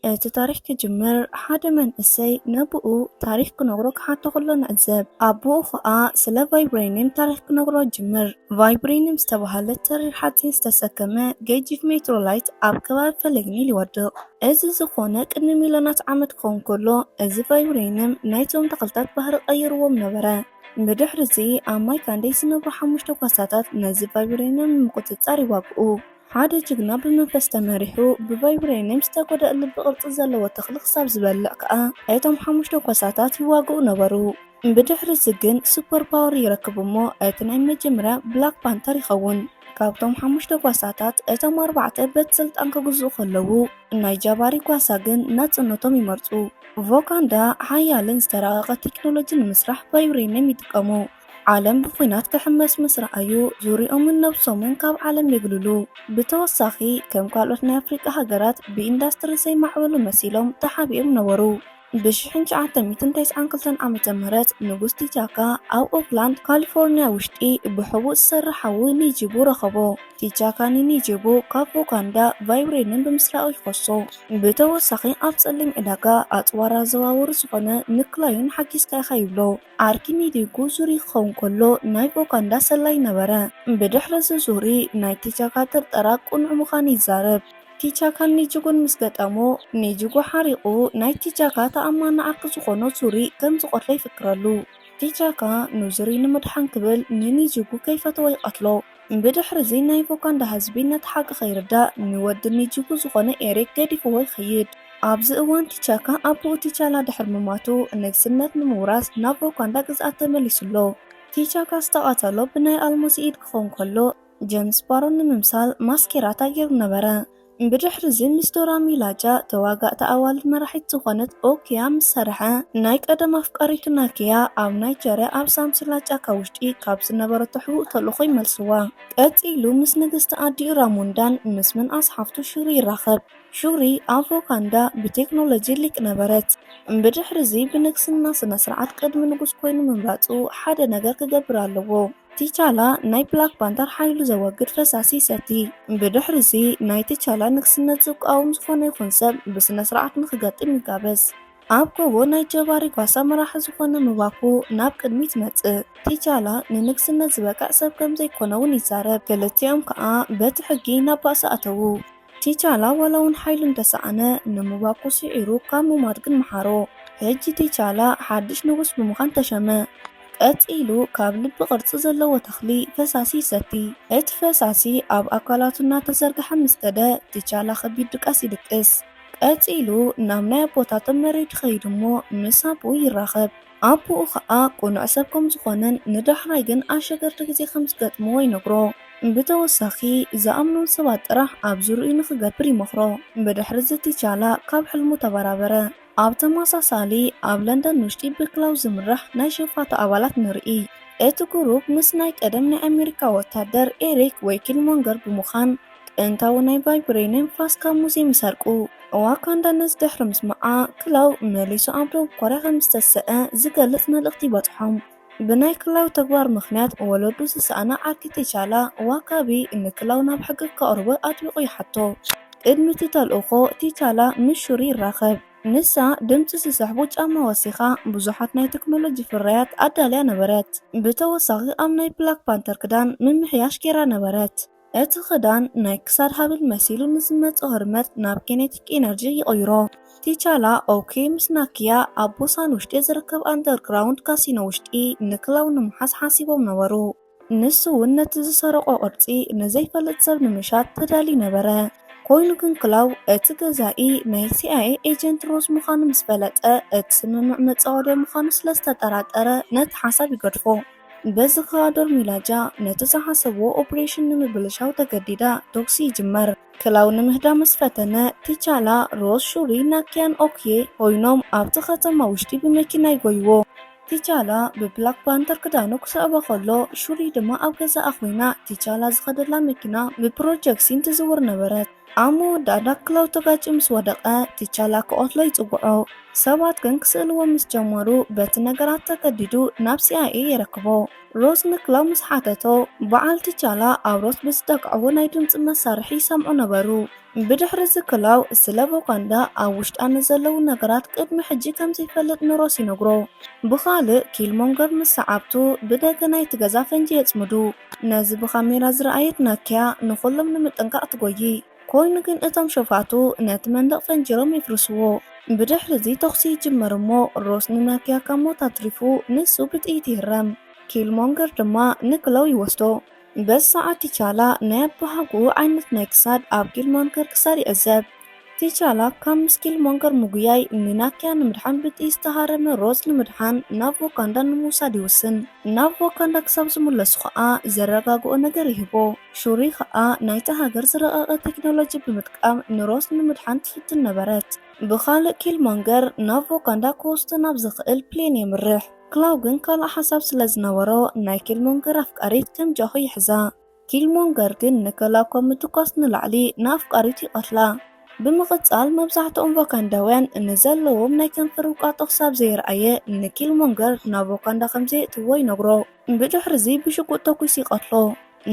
እቲ ታሪኽ ክጅምር ሓደ መንእሰይ ነብኡ ታሪኽ ክነግሮ ክሓቶ ከሎ ንዕዘብ። ኣቦኡ ኸኣ ስለ ቫይብሬኒየም ታሪኽ ክነግሮ ይጅምር። ቫይብሬኒየም ዝተባህለ ተሪር ሓጺን ዝተሰከመ ገጂፍ ሜትሮላይት ኣብ ከባቢ ፈለግ ኒል ይወድቕ። እዚ ዝኾነ ቅድሚ ሚልዮናት ዓመት ክኸውን ከሎ፣ እዚ ቫይብሬኒየም ናይቶም ተኽልታት ባህሪ ቀይርዎም ነበረ። ብድሕሪ እዚ ኣብ ማይካንዴ ዝነብሩ ሓሙሽተ ጓሳታት ነዚ ቫይብሬኒየም ንምቁጽጻር ይዋግኡ። ሓደ ጅግና ብመንፈስ ተመሪሑ ብቫይብሬኒየም ዝተጎድኣ ልቢ ቅርጺ ዘለዎ ተኽሊ ክሳብ ዝበልዕ ከኣ እቶም ሓሙሽተ ጓሳታት ይዋግኡ ነበሩ። ብድሕሪ እዚ ግን ሱፐር ፓወር ይረክብ እሞ እቲ ናይ መጀመርያ ብላክ ፓንተር ይኸውን። ካብቶም ሓሙሽተ ጓሳታት እቶም ኣርባዕተ በቲ ስልጣን ክግዝኡ ከለዉ ናይ ጃባሪ ጓሳ ግን ናጽነቶም ይመርጹ። ቮካንዳ ሓያልን ዝተራቐቐ ቴክኖሎጂ ንምስራሕ ቫይብሬኒየም ይጥቀሙ። ዓለም ብኲናት ክሕመስ ምስ ረኣዩ ዙርዮምን ነብሶምን ካብ ዓለም የግልሉ። ብተወሳኺ ከም ካልኦት ናይ ኣፍሪቃ ሃገራት ብኢንዳስትሪ ዘይማዕበሉ መሲሎም ተሓቢኦም ነበሩ። ብ ሽሕን ትሽዓተ ሚእትን ተስዓን ክልተን ዓመተ ምህረት ንጉስ ቲቻካ ኣብ ኦክላንድ ካሊፎርኒያ ውሽጢ ብሕቡእ ዝሰርሕ ሓዊ ኒጂቡ ረኸቦ። ቲቻካ ንኒጂቡ ካብ ኡጋንዳ ቫይብሬኒየም ብምስራቑ ይኸሶ። ብተወሳኺ ኣብ ጸሊም ዕዳጋ ኣጽዋር ኣዘዋውሪ ዝኾነ ንክላዩን ሓጊዝካ ኢኻ ይብሎ። ዓርኪ ኒጂጉ ዙሪ ክኸውን ከሎ ናይ ኡጋንዳ ሰላይ ነበረ። ብድሕሪ እዚ ዙሪ ናይ ቲቻካ ጥርጠራ ቅኑዕ ምዃኑ ይዛረብ። ቲቻካን ኒጂጉን ምስ ገጠሙ ኒጂጉ ሓሪቑ ናይ ቲቻካ ተኣማኒ ዓርኪ ዝኾኖ ዙሪ ከም ዝቐትሎ ይፍክረሉ። ቲቻካ ንዙሪ ንምድሓን ክብል ንኒጂጉ ከይፈተወ ይቐትሎ። ብድሕሪ እዚ ናይ ኡጋንዳ ህዝቢ ነቲ ሓቂ ከይርዳእ ንወዲ ኒጂጉ ዝኾነ ኤሪክ ገዲፍዎ ይኸይድ። ኣብዚ እዋን ቲቻካ ኣቦኡ ቲቻላ ድሕሪ ምማቱ ንግስነት ንምውራስ ናብ ኡጋንዳ ግዝኣት ተመሊሱ ኣሎ። ቲቻካ ዝተቐተሎ ብናይ ኣልማዝ ኢድ ክኸውን ከሎ ጀምስ ባሮን ንምምሳል ማስኬራታ ገይሩ ነበረ። ብድሕሪ እዚ ምስ ዶራ ሚላጃ ተዋጋእቲ ኣዋልድ መራሒት ዝኾነት ኦኪያ ምስ ሰርሐ ናይ ቀደም ኣፍቃሪቱ ናኪያ ኣብ ናይጀርያ ኣብ ሳምሱላ ጫካ ውሽጢ ካብ ዝነበረቶ ሕቡእ ተልእኾ ይመልስዋ። ቀጺሉ ምስ ንግስቲ ኣዲኡ ራሞንዳን ምስ ምንኣስ ሓፍቱ ሹሪ ይራኸብ። ሹሪ ኣብ ኡጋንዳ ብቴክኖሎጂ ሊቅ ነበረት። ብድሕሪ እዚ ብንግስና ስነ ስርዓት ቅድሚ ንጉስ ኮይኑ ምምራጹ ሓደ ነገር ክገብር ኣለዎ። ቲቻላ ናይ ብላክ ፓንተር ሓይሉ ዘወግድ ፈሳሲ ይሰቲ። ብድሕሪ እዚ ናይ ቲቻላ ንግስነት ዝቃወም ዝኾነ ይኹን ሰብ ብስነ ስርዓት ንክገጥም ይጋበዝ። ኣብ ጎቦ ናይ ጀባሪ ጓሳ መራሒ ዝኾነ ምባኩ ናብ ቅድሚት ይመጽእ። ቲቻላ ንንግስነት ዝበቅዕ ሰብ ከም ዘይኮነ እውን ይዛረብ። ክልቲኦም ከኣ በቲ ሕጊ ናብ ባእሲ ኣተዉ። ቲቻላ ዋላ እውን ሓይሉ እንተሰኣነ ንምባኩ ስዒሩ ካብ ምሟት ግን ምሓሮ። ሕጂ ቲቻላ ሓድሽ ንጉስ ብምዃን ተሸመ። ቀጺሉ ካብ ልቢ ቅርጺ ዘለዎ ተኽሊ ፈሳሲ ይሰቲ። እቲ ፈሳሲ ኣብ ኣካላቱ እናተዘርግሐ ምስ ከደ ቲቻላ ከቢድ ድቃስ ይድቅስ። ቀጺሉ ናብ ናይ ኣቦታቶም መሬት ይኸይድ እሞ ምስ ኣቦኡ ይራኸብ። ኣቦኡ ኸኣ ቅኑዕ ሰብ ከም ዝኾነን ንዳሕራይ ግን ኣሸገርቲ ግዜ ከም ዝገጥምዎ ይነግሮ። ብተወሳኺ ዝኣምኖም ሰባት ጥራሕ ኣብ ዙርኡ ንኽገብር ይመኽሮ። ብድሕሪ እዚ ቲቻላ ካብ ሕልሙ ተበራበረ። ኣብ ተመሳሳሊ ኣብ ለንደን ውሽጢ ብክላው ዝምራሕ ናይ ሸፋቱ ኣባላት ንርኢ። እቲ ግሩፕ ምስ ናይ ቀደም ናይ ኣሜሪካ ወታደር ኤሪክ ወይ ኪልሞንገር ብምዃን ጥንታዊ ናይ ቫይብሬኒየም ፋስካ ሙዚየም ይሰርቁ። ዋካንዳ ነዚ ድሕሪ ምስማዓ ክላው መሊሱ ኣብ ደቡብ ኮርያ ከም ዝተሰአ ዝገልጽ መልእኽቲ ይበጽሖም። ብናይ ክላው ተግባር ምኽንያት ወለዱ ዝሰኣነ ዓርኪ ቲቻላ ዋካቢ ንክላው ናብ ሕጊ ከቕርቦ ኣጥቢቑ ይሓቶ። ቅድሚ እቲ ተልእኾ ቲቻላ ምስ ሹሪ ይራኸብ። ንሳ ድምጺ ዝስሕቡ ጫማ ወሲኻ ብዙሓት ናይ ቴክኖሎጂ ፍርያት ኣዳልያ ነበረት። ብተወሳኺ ኣብ ናይ ብላክ ፓንተር ክዳን ምምሕያሽ ገይራ ነበረት። እቲ ክዳን ናይ ክሳድ ሃብል መሲሉ ንዝመጽእ ህርመት ናብ ኬኔቲክ ኤነርጂ ይቕይሮ። ቲቻላ ኦኬ ምስ ናኪያ ኣብ ቡሳን ውሽጢ ዝርከብ ኣንደርግራውንድ ካሲኖ ውሽጢ ንክላው ንምሓዝ ሓሲቦም ነበሩ። ንሱ እውን ነቲ ዝሰረቆ ቅርጺ ንዘይፈልጥ ሰብ ንምሻጥ ተዳልዩ ነበረ። ኮይኑ ግን ክላው እቲ ገዛኢ ናይ ሲኣይኤ ኤጀንት ሮዝ ምዃኑ ምስ ፈለጠ፣ እቲ ስምምዕ መጻወድያ ምዃኑ ስለ ዝተጠራጠረ ነቲ ሓሳብ ይገድፎ። በዚ ከኣ ዶርሚላጃ ነቲ ዝሓሰብዎ ኦፕሬሽን ንምብልሻው ተገዲዳ ተኩሲ ይጅመር። ክላው ንምህዳም ምስ ፈተነ፣ ቲቻላ፣ ሮዝ፣ ሹሪ፣ ናኪያን ኦክዬ ኮይኖም ኣብቲ ከተማ ውሽጢ ብመኪና ይጎይዎ። ቲቻላ ብብላክ ፓንተር ክዳኑ ክስዕቦ ከሎ፣ ሹሪ ድማ ኣብ ገዛኣ ኮይና ቲቻላ ዝኸደላ መኪና ብፕሮጀክሲን ትዝውር ነበረት። ኣብ መወዳእታ ክላው ተጋጭ ምስ ወደቐ፣ ቲቻላ ክቐትሎ ይጽውዖ። ሰባት ግን ክስእልዎ ምስ ጀመሩ፣ በቲ ነገራት ተገዲዱ ናብ ሲ ኣይ ኤ የረክቦ። ሮዝ ንክላው ምስ ሓተቶ፣ በዓል ቲቻላ ኣብ ሮዝ ብዝጠቅዕዎ ናይ ድምጺ መሳርሒ ይሰምዑ ነበሩ። ብድሕሪ እዚ ክላው ስለ ቮካንዳ ኣብ ውሽጣ ንዘለዉ ነገራት ቅድሚ ሕጂ ከም ዘይፈልጥ ንሮስ ይነግሮ። ብኻልእ ኪልሞንገር ምስ ሰዓብቱ ብደገ ናይቲ ገዛ ፈንጂ የጽምዱ። ነዚ ብካሜራ ዝረኣየት ናኪያ ንኹሎም ንምጥንቃቕ ትጎዪ። ኮይኑ ግን እቶም ሸፋቱ ነቲ መንደቕ ፈንጂሮም የፍርስዎ። ብድሕሪ እዚ ተኹሲ ይጅመር እሞ ሮስ ንናኪያ ካብ ሞት ኣትሪፉ ንሱ ብጥይት ይህረም። ኪልሞንገር ድማ ንክላው ይወስዶ። በዚ ሰዓት ቲቻላ ናይ ኣባሃጉኡ ዓይነት ናይ ክሳድ ኣብ ኪልሞንገር ክሳድ ይዕዘብ። ቲቻላ ካብ ምስ ኪልሞንገር ምጉያይ ንናኪያ ንምድሓን ብጥይት ዝተሃረመ ሮዝ ንምድሓን ናብ ቮካንዳ ንምውሳድ ይውስን። ናብ ቮካንዳ ክሳብ ዝምለሱ ኸኣ ዘረጋግኦ ነገር ይህቦ። ሹሪ ኸኣ ናይታ ሃገር ዝረቐቐ ቴክኖሎጂ ብምጥቃም ንሮዝ ንምድሓን ትፍትን ነበረት። ብኻልእ ኪልሞንገር ናብ ቮካንዳ ክወስዶ ናብ ዝኽእል ፕሌን የምርሕ። ክላው ግን ካልእ ሓሳብ ስለ ዝነበሮ ናይ ኪልሞንገር ኣፍቃሪት ከም ጃኹ ይሕዛ። ኪልሞንገር ግን ንክላው ካብ ምትኳስ ንላዕሊ ንኣፍቃሪቱ ይቐትላ። ብምቕጻል መብዛሕትኦም ቮካንዳውያን ንዘለዎም ናይ ከንፈር ውቃጦ ክሳብ ዘየርኣየ ንኪልሞንገር ናብ ቮካንዳ ከም ዘየእትዎ ይነግሮ። ብድሕሪ እዚ ብሽጉጥ ተኲሱ ይቐትሎ።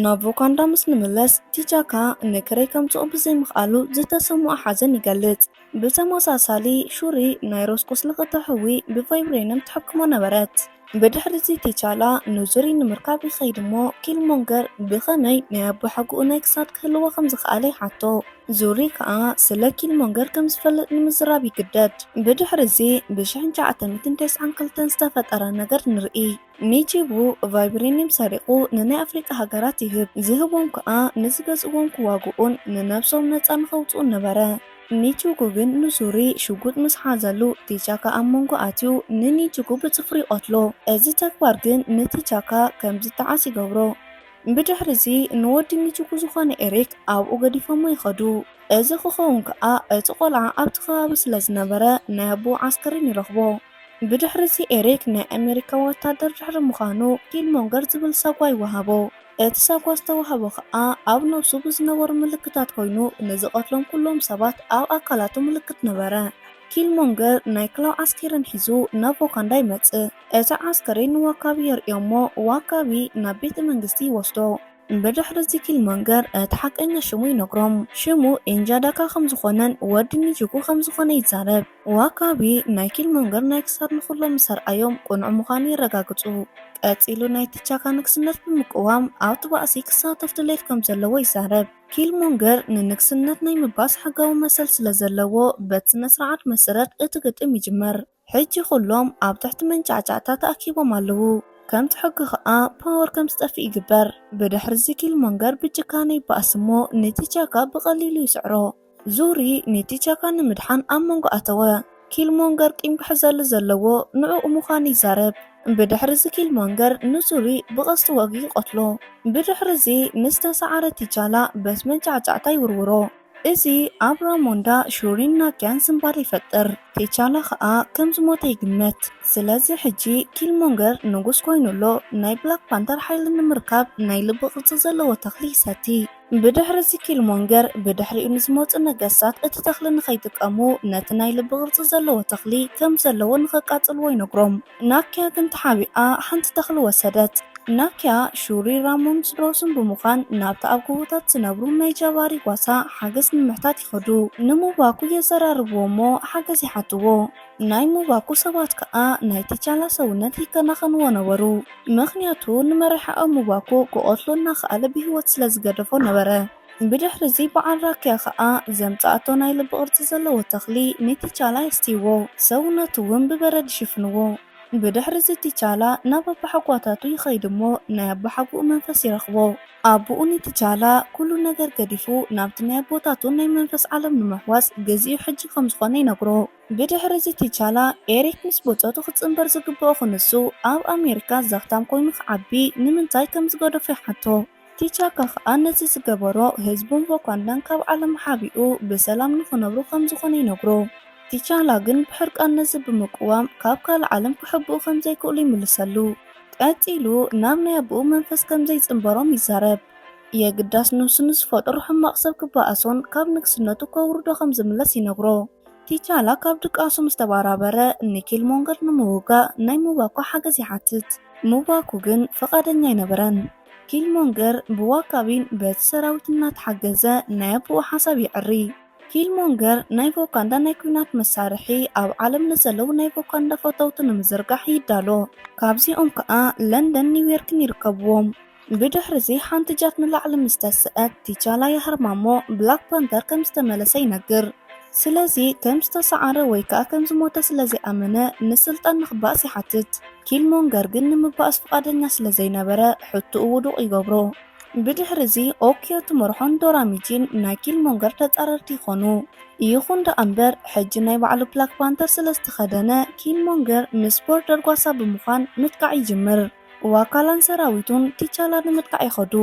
ናብ ቮካንዳ ምስ ንምለስ ቲቻካ ንክረይ ከምጽኦ ብዘይምኽኣሉ ዝተሰምዖ ሓዘን ይገልጽ። ብተመሳሳሊ ሹሪ ናይ ሮዝ ቁስሊ ክተሕዊ ብቫይብሬኒየም ትሕክሞ ነበረት። ብድሕሪ እዚ ቲቻላ ንዙሪ ንምርካብ ይኸይድ እሞ ኪልሞንገር ብኸመይ ናይ ኣቦሓጎኡ ናይ ክሳድ ክህልዎ ከም ዝኸኣለ ይሓቶ። ዙሪ ከኣ ስለ ኪልሞንገር ከም ዝፈልጥ ንምዝራብ ይግደድ። ብድሕሪ እዚ ብሽሕን ትሽዓተ ሚእትን ተስዓን ክልተን ዝተፈጠረ ነገር ንርኢ። ኒቺጉ ቫይብሬኒየም ሰሪቑ ንናይ ኣፍሪቃ ሃገራት ይህብ። ዝህቦም ከኣ ንዝገዝእዎም ክዋግኡን ንነብሶም ነጻ ንኸውጽኡን ነበረ። ኒቺጉ ግን ንዙሪ ሽጉጥ ምስ ሓዘሉ ቲቻካ ኣብ መንጎ ኣትዩ ንኒቺጉ ብጽፍሩ ይቐትሎ። እዚ ተግባር ግን ንቲቻካ ከም ዝጠዓስ ይገብሮ። ብድሕሪ እዚ ንወዲ ኒቺጉ ዝኾነ ኤሪክ ኣብኡ ገዲፎሞ ይኸዱ። እዚ ክኸውን ከኣ እቲ ቆልዓ ኣብቲ ከባቢ ስለ ዝነበረ ናይ ኣቦኡ ዓስከሬን ይረኽቦ። ብድሕሪ እዚ ኤሪክ ናይ ኣሜሪካ ወታደር ድሕሪ ምዃኑ ኪልሞንገር ዝብል ሳጓ ይወሃቦ። እቲ ሳጓ ዝተዋህቦ ከኣ ኣብ ነብሱ ብዝነበሩ ምልክታት ኮይኑ ንዝቐትሎም ኩሎም ሰባት ኣብ ኣካላቱ ምልክት ነበረ። ኪልሞንገር ናይ ክላው ዓስከሬን ሒዙ ናብ ዎካንዳ ይመጽእ። እቲ ዓስከሬን ንዋካቢ የርእዮ እሞ ዋካቢ ናብ ቤተ መንግስቲ ይወስዶ። ብድሕሪ እዚ ኪልሞንገር እቲ ሓቀኛ ሽሙ ይነግሮም። ሽሙ ኢንጃዳካ ከም ዝኾነን ወዲ ኒጁጉ ከም ዝኾነ ይዛረብ። ዋካቢ ናይ ኪልሞንገር ናይ ክሳድ ንኹሎም ምስ ኣርኣዮም ቅኑዕ ምዃኑ የረጋግጹ። ቀጺሉ ናይ ቲቻካ ንግስነት ብምቅዋም ኣብቲ ባእሲ ክሳተፍ ድሌት ከም ዘለዎ ይዛረብ። ኪልሞንገር ንንግስነት ናይ ምባስ ሕጋዊ መሰል ስለ ዘለዎ በቲ ስነ ስርዓት መሰረት እቲ ግጥም ይጅመር። ሕጂ ኩሎም ኣብ ትሕቲ መንጫዕጫዕታ ተኣኪቦም ኣለዉ። ከምቲ ሕጊ ከኣ ፓወር ከም ዝጠፍእ ይግበር። ብድሕሪ እዚ ኪልሞንገር ብጭካነ ይበኣስ እሞ ንቲቻካ ብቐሊሉ ይስዕሮ። ዙሪ ንቲቻካ ንምድሓን ኣብ መንጎ ኣተወ። ኪልሞንገር ቂም ክሕዘሉ ዘለዎ ንዕኡ ምዃኑ ይዛረብ። ብድሕሪ እዚ ኪልሞንገር ንዙሪ ብቐስቲ ወጊኡ ይቐትሎ። ብድሕሪ እዚ ንዝተሰዓረ ቲቻላ በቲ መንጫዕጫዕታ ይውርውሮ። እዚ ኣብ ራሞንዳ ሹሪን ናኪያን ዝንባል ይፈጥር። ቲቻላ ኸኣ ከም ዝሞተ ይግመት። ስለዚ ሕጂ ኪልሞንገር ንጉስ ኮይኑ ኣሎ። ናይ ብላክ ፓንተር ሓይሊ ንምርካብ ናይ ልቢ ቅርጺ ዘለዎ ተኽሊ ይሰቲ። ብድሕሪ እዚ ኪልሞንገር ብድሕሪኡ ንዝመጹ ነገስታት እቲ ተኽሊ ንኸይጥቀሙ ነቲ ናይ ልቢ ቅርጺ ዘለዎ ተኽሊ ከም ዘለዎ ንኸቃጽልዎ ይነግሮም። ናኪያ ግን ተሓቢኣ ሓንቲ ተኽሊ ወሰደት። ናኪያ፣ ሹሪ፣ ራሞን ስድራውስን ብምዃን ናብቲ ኣብ ጎቦታት ዝነብሩ ናይ ጃባሪ ጓሳ ሓገዝ ንምሕታት ይኸዱ። ንሙባኩ የዘራርብዎ እሞ ሓገዝ ይሓትዎ። ናይ ሙባኩ ሰባት ከኣ ናይ ቲቻላ ሰውነት ይከናኸንዎ ነበሩ። ምኽንያቱ ንመሪሕኦም ሙባኩ ክቐትሎ እናኸኣለ ብህይወት ስለ ዝገደፎ ነበረ። ብድሕሪ እዚ በዓል ራኪያ ከኣ ዘምጽኣቶ ናይ ልቢ ቅርጺ ዘለዎ ተኽሊ ንቲቻላ የስትይዎ። ሰውነቱ እውን ብበረድ ይሽፍንዎ። ብድሕሪ እዚ ቲቻላ ናብ ኣባሓጓታቱ ይኸይድ እሞ ናይ ኣባሓጉኡ መንፈስ ይረኽቦ። ኣቦኡ ንቲቻላ ኩሉ ነገር ገዲፉ ናብቲ ናይ ኣቦታቱ ናይ መንፈስ ዓለም ንምሕዋስ ግዚኡ ሕጂ ከም ዝኾነ ይነግሮ። ብድሕሪ እዚ ቲቻላ ኤሪክ ምስ ብጾቱ ክጽንበር ዝግብኦ ክንሱ ኣብ ኣሜሪካ ዘኽታም ኮይኑ ክዓቢ ንምንታይ ከም ዝገደፎ ይሓቶ። ቲቻካ ከኣ ነዚ ዝገበሮ ህዝቡን ቮካንዳን ካብ ዓለም ሓቢኡ ብሰላም ንኽነብሩ ከም ዝኾነ ይነግሮ። ቲቻላ ግን ብሕርቃን ነዚ ብምቅዋም ካብ ካልእ ዓለም ክሕብኡ ከም ዘይክእሉ ይምልሰሉ። ቀጺሉ ናብ ናይ ኣቦኡ መንፈስ ከም ዘይጽንበሮም ይዛረብ። የግዳስ ንሱ ንዝፈጠሮ ሕማቕ ሰብ ክበኣሶን ካብ ንግስነቱ ከውርዶ ከም ዝምለስ ይነግሮ። ቲቻላ ካብ ድቃሱ ምስ ተባራበረ ንኪልሞንገር ንምውጋእ ናይ ሙባኮ ሓገዝ ይሓትት። ሙባኮ ግን ፈቓደኛ ኣይነበረን። ኪልሞንገር ብዋካቢን በቲ ሰራዊት እናተሓገዘ ናይ ኣቦኡ ሓሳብ የዕሪ። ኪልሞንገር ናይ ቮካንዳ ናይ ኲናት መሳርሒ ኣብ ዓለም ንዘለዉ ናይ ቮካንዳ ፈተውቲ ንምዝርጋሕ ይዳሎ። ካብዚኦም ከኣ ለንደን ኒውዮርክን ይርከብዎም። ብድሕሪ እዚ ሓንቲ ጃት ንላዕሊ ምስ ተስአት ቲቻላ የህርማ እሞ ብላክ ፓንተር ከም ዝተመለሰ ይነግር። ስለዚ ከም ዝተሰዓረ ወይ ከኣ ከም ዝሞተ ስለ ዘይኣመነ ንስልጣን ንኽበኣስ ይሓትት። ኪልሞንገር ግን ንምባኣስ ፍቓደኛ ስለ ዘይነበረ ሕቶኡ ውዱቕ ይገብሮ። ብድሕሪ እዚ ኦኪዮ ትመርሖን ዶራሚጂን ናይ ኪልሞንገር ተጻረርቲ ይኾኑ። ይኹን ደኣ እምበር ሕጂ ናይ ባዕሉ ብላክ ፓንተር ስለ ዝተኸደነ ኪልሞንገር ምስ ቦርደር ጓሳ ብምዃን ምጥቃዕ ይጅምር። ዋካላን ሰራዊቱን ቲቻላ ንምጥቃዕ ይኸዱ።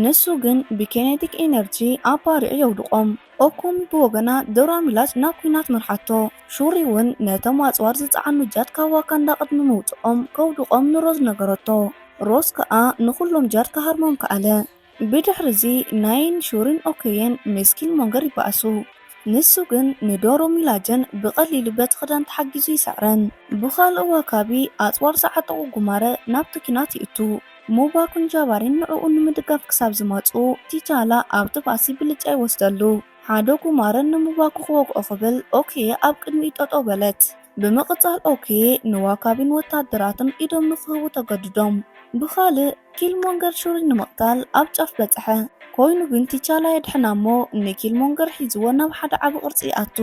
ንሱ ግን ብኬኔቲክ ኤነርጂ ኣባሪዑ የውድቖም። ኦኮሚ ብወገና ዶራሚላጅ ናብ ኲናት መርሓቶ። ሹሪ እውን ነቶም ኣጽዋር ዝጸዓኑ ጃት ካብ ዋካንዳ ቅድሚ ምውጽኦም ከውድቖም ንሮዝ ነገረቶ። ሮዝ ከኣ ንኹሎም ጃት ክሃርሞም ከኣለ። ብድሕሪ እዚ ናይን ሹሪን ኦኮየን ምስ ኪልሞንገር ይበኣሱ። ንሱ ግን ንዶራሚላጅን ብቐሊሉ በቲ ክዳን ተሓጊዙ ይስዕረን። ብኻልእ ዋካቢ ኣጽዋር ዝዓጠቑ ጉማረ ናብቲ ኲናት ይእቱ። ሙባኩን ጃባሪን ንዕኡ ንምድጋፍ ክሳብ ዝመጽኡ ቲቻላ ኣብቲ ባእሲ ብልጫ ይወስደሉ። ሓደ ጉማረ ንሙባኩ ክወግኦ ክብል ኦኬ ኣብ ቅድሚኡ ጠጠው በለት። ብምቕጻል ኦኬ ንዋካቢን ወታደራትን ኢዶም ንክህቡ ተገድዶም። ብኻልእ ኪልሞንገር ሹሪ ንምቕታል ኣብ ጫፍ በጽሐ። ኮይኑ ግን ቲቻላ የድሕና እሞ ንኪልሞንገር ሒዝዎ ናብ ሓደ ዓቢ ቅርጺ ይኣቱ።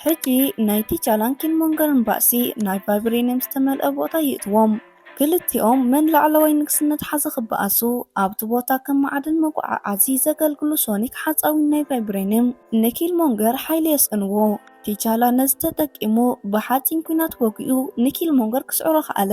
ሕጂ ናይ ቲቻላን ኪልሞንገርን ባእሲ ናይ ቫይብሬኒየም ዝተመልአ ቦታ ይእትዎም። ክልቲኦም መን ላዕለዋይ ንግስነት ሓዘ ክበኣሱ ኣብቲ ቦታ ከም ማዕድን መጓዓዓዚ ዘገልግሉ ሶኒክ ሓፃዊን ናይ ቫይብሬኒየም ንኪልሞንገር ሓይሊ የስእንዎ። ቲቻላ ነዚ ተጠቂሙ ብሓፂን ኲናት ወጊኡ ንኪልሞንገር ክስዕሮ ከኣለ።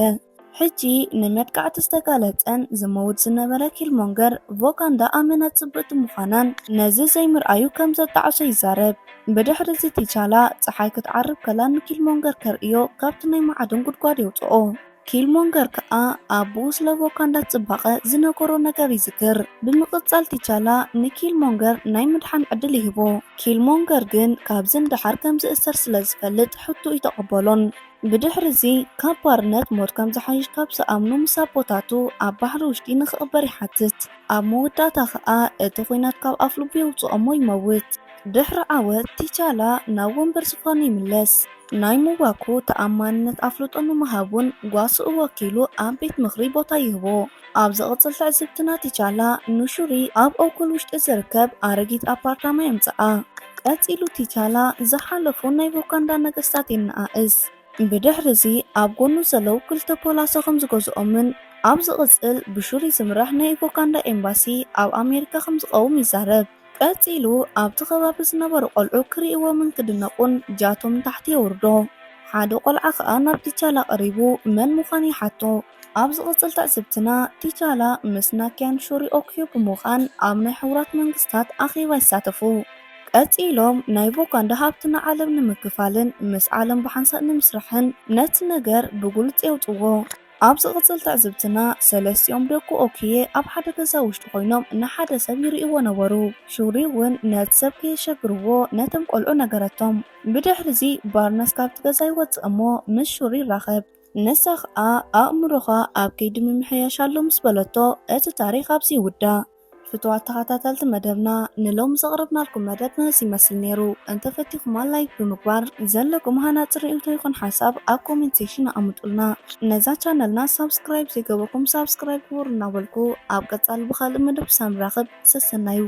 ሕጂ ንመጥቃዕቲ ዝተጋለጸን ዝመውት ዝነበረ ኪልሞንገር ቮካንዳ ኣመና ጽብቕቲ ምዃናን ነዚ ዘይምርኣዩ ከም ዘጣዕሶ ይዛረብ። ብድሕሪ እዚ ቲቻላ ጸሓይ ክትዓርብ ከላ ንኪልሞንገር ከርእዮ ካብቲ ናይ ማዕድን ጉድጓድ የውጽኦ። ኪልሞንገር ከኣ ኣቦኡ ስለ ቮካንዳ ጽባቐ ዝነገሮ ነገር ይዝክር። ብምቕጻል ቲቻላ ንኪልሞንገር ናይ ምድሓን ዕድል ይህቦ። ኪልሞንገር ግን ካብዚ ንደሓር ከም ዝእሰር ስለ ዝፈልጥ ሕቶኡ ይተቐበሎን። ብድሕሪ እዚ ካብ ባርነት ሞት ከም ዝሓይሽ ካብ ዝኣምኑ ምስ ኣቦታቱ ኣብ ባሕሪ ውሽጢ ንኽቕበር ይሓትት። ኣብ መወዳእታ ከኣ እቲ ኲናት ካብ ኣፍልቡ የውጽኦሞ ይመውት። ድሕሪ ዓወት ቲቻላ ናብ ወንበር ዝፋኑ ይምለስ። ናይ ሙባኩ ተኣማንነት ኣፍልጦ ንምሃብ እውን ጓስኡ ወኪሉ ኣብ ቤት ምኽሪ ቦታ ይህቦ። ኣብ ዝቕጽል ትዕዝብትና ቲቻላ ንሹሪ ኣብ ኦኩል ውሽጢ ዝርከብ ኣረጊት ኣፓርታማ የምጽኣ። ቀጺሉ ቲቻላ ዝሓለፉ ናይ ቮካንዳ ነገስታት የነኣእስ። ብድሕሪ እዚ ኣብ ጎኑ ዘለዉ ክልተ ፖላሶ ከም ዝገዝኦምን ኣብ ዝቕጽል ብሹሪ ዝምራሕ ናይ ቮካንዳ ኤምባሲ ኣብ ኣሜሪካ ከም ዝቐውም ይዛረብ። ቀጺሉ ኣብቲ ከባቢ ዝነበሩ ቆልዑ ክርእይዎምን ክድነቑን ጃቶም ንታሕቲ የውርዶ። ሓደ ቆልዓ ከኣ ናብ ቲቻላ ቀሪቡ መን ምዃኑ ይሓቶ። ኣብ ዝቕጽል ትዕዝብትና ቲቻላ ምስ ናኪያን ሹሪ ኦክዮ ብምዃን ኣብ ናይ ሕቡራት መንግስታት ኣኼባ ይሳተፉ። ቀጺሎም ናይ ቮካንዳ ሃብቲ ንዓለም ንምክፋልን ምስ ዓለም ብሓንሳእ ንምስራሕን ነቲ ነገር ብግሉጽ የውጽዎ። ኣብ ዝቕጽል ትዕዝብትና ሰለስቲኦም ደቁ ኦክየ ኣብ ሓደ ገዛ ውሽጢ ኮይኖም ንሓደ ሰብ ይርእይዎ ነበሩ። ሹሪ እውን ነቲ ሰብ ከየሸግርዎ ነቶም ቆልዑ ነገረቶም። ብድሕሪ እዚ ባርነስ ካብቲ ገዛ ይወጽእ እሞ ምስ ሹሪ ይራኸብ። ንሳ ኸኣ ኣእምሮኻ ኣብ ከይዲ ምምሕያሽ ኣሎ ምስ በለቶ እቲ ታሪኽ ኣብዚ ይውዳእ። ፍቱዋት ተኸታተልቲ መደብና ንሎሚ ዘቕረብናልኩም መደብ ነዚ ይመስል ነይሩ። እንተፈቲኹማ ላይክ ብምግባር ዘለኩም ሃናጺ ርእይቶ ይኹን ሓሳብ ኣብ ኮሜንት ሴክሽን ኣቐምጡልና። ነዛ ቻነልና ሳብስክራይብ ዘይገበርኩም ሳብስክራይብ ግበሩ እናበልኩ ኣብ ቀጻሊ ብኻልእ መደብ ክሳብ ንራኸብ ሰሰናዩ።